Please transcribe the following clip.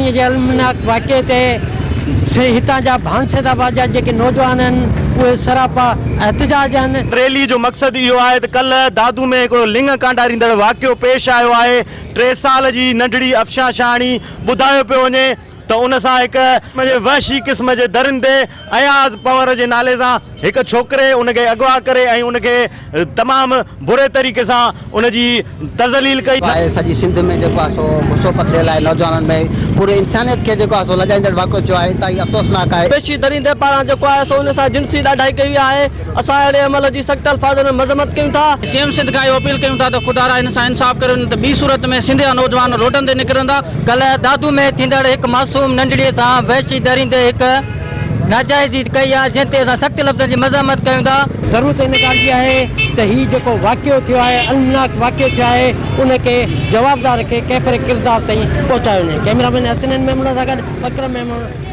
شاهاڻي جي المناڪ واقعي تي هتان جا ڀان سيد آباد جا جيڪي نوجوان آهن اهي سراپا احتجاج آهن. ريلي جو مقصد اهو آهي ته ڪلهه دادو ۾ هڪڙو لڱ ڪانڊاريندڙ واقعو پيش آيو آهي، ٽي سال جي ننڍڙي افشان شاهاڻي ٻڌايو پيو وڃي ته ان سان هڪ وحشي قسم جي درندي اياز پنور جي نالي سان هڪ ڇوڪري ان کي اغوا ڪري ۽ ان کي تمام بري طريقي سان ان جي تذليل ڪئي. آهي سڄي سنڌ ۾ جيڪو آهي سو غصو پکڙيل آهي نوجوانن ۾ پوري انسانيت کي جيڪو آهي سو لڄائيندڙ واقعو ٿيو آهي انتهائي افسوسناڪ آهي. وحشي درندي پاران جيڪو آهي سو ان سان جنسي ڏاڍائي ڪئي وئي آهي اسان اهڙي عمل جي سخت الفاظن ۾ مذمت ڪيون ٿا. سي ايم سنڌ کان اهو اپيل ڪيون ٿا ته خدارا هن سان انصاف ڪريو نه ته ٻي صورت ۾ سنڌ جا نوجوان روڊن تي نڪرندا. ڪلهه دادو ۾ ٿيندڙ هڪ معصوم ننڍڙي سان وحشي درندي هڪ ناجائزي ڪئي آهي جنهن تي اسان سخت لفظن جي مذمت ڪيون ٿا. ضرورت ان ڳالهه جي آهي ته هي جيڪو واقعو ٿيو آهي المناڪ واقعو ٿيو آهي ان کي جوابدار کي ڪيفر ڪردار تائين پهچايو وڃي ڪئميرا مين حسنين ميمڻ سان گڏ اڪرم ميمڻ.